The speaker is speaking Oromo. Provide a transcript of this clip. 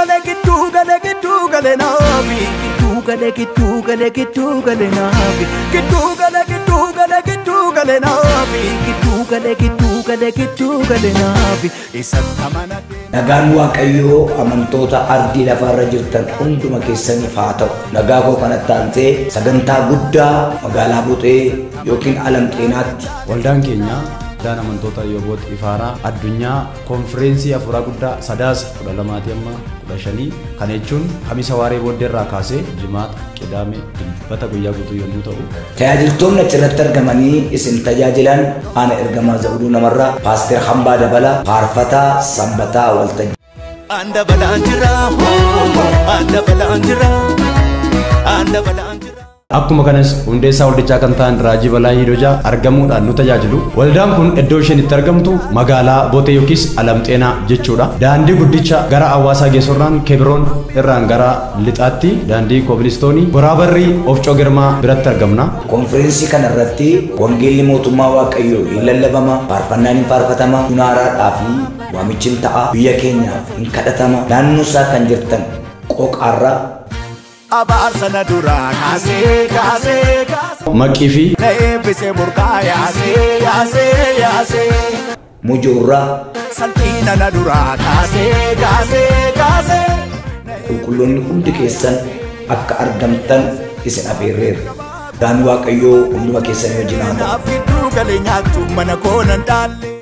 gale gidduu gale gidduu gale naafi gidduu gale gidduu gale gidduu gale naafi gidduu gale gidduu gale gidduu gale naafi gidduu gale gidduu gale gidduu gale naafi isatti amanadhe. Nagaan Waaqayyoo amantoota ardii lafaarra jirtan hunduma keessaniif haa ta'u. Nagaa koo kanatti aansee sagantaa guddaa magaalaa Buxee yookiin Alam Xeenaatti Waldaan keenya waldaan amantoota Yoboot Ifaaraa addunyaa konfireensii afuuraa guddaa Sadaasa 12 amma 15, kana jechuun Kamisa waaree booddee irraa kaasee Jimaata, Qidaame, Dilbata guyyaa guutuu yommuu ta'u. Tajaajiltoonni achirratti argamanii isin tajaajilan ana ergamaa Zawuduu Namarraa, Paaster Hambaa Dabalaa, Faarfataa Sanbataa Waltajjii. Anda balaan jira, anda balaan jira, anda balaan jira. Akkuma kanas hundeessaa waldichaa kan ta'an Raajii Balaa Hidojaa argamuudhaan nu tajaajilu. Waldaan kun iddoo isheen itti argamtu magaalaa Botee yookiis Alamxeenaa jechuudha. Daandii guddicha gara Hawaasaa geessurraan Kebroon irraan gara lixaatti daandii Koobilistoonii Boraabarrii Ofcoo Girmaa biratti argamna. Konfireensii kana irratti wangeelli mootummaa Waaqayyoo hin lallabama, faarfannaan hin faarfatama, haaraadhaa fi waamichi hin ta'a, biyya keenyaaf hin kadhatama, naannoo isaa kan jirtan Qoqaarraa, Abaarsa na duraa kaasee kaasee kaasee. Maqii fi Na eebbisee burqaa yaasee yaasee yaasee. Mujoorraa, Salphina na duraa kaasee kaasee kaasee. Qulqulloonni hundi keessan akka argamtan isin afeerreerra. Nagaan Waaqayyoo hunduma keessanii wajjin haa ta'u. Naaf gidduu galee nyaattu mana koo nan dhaalle.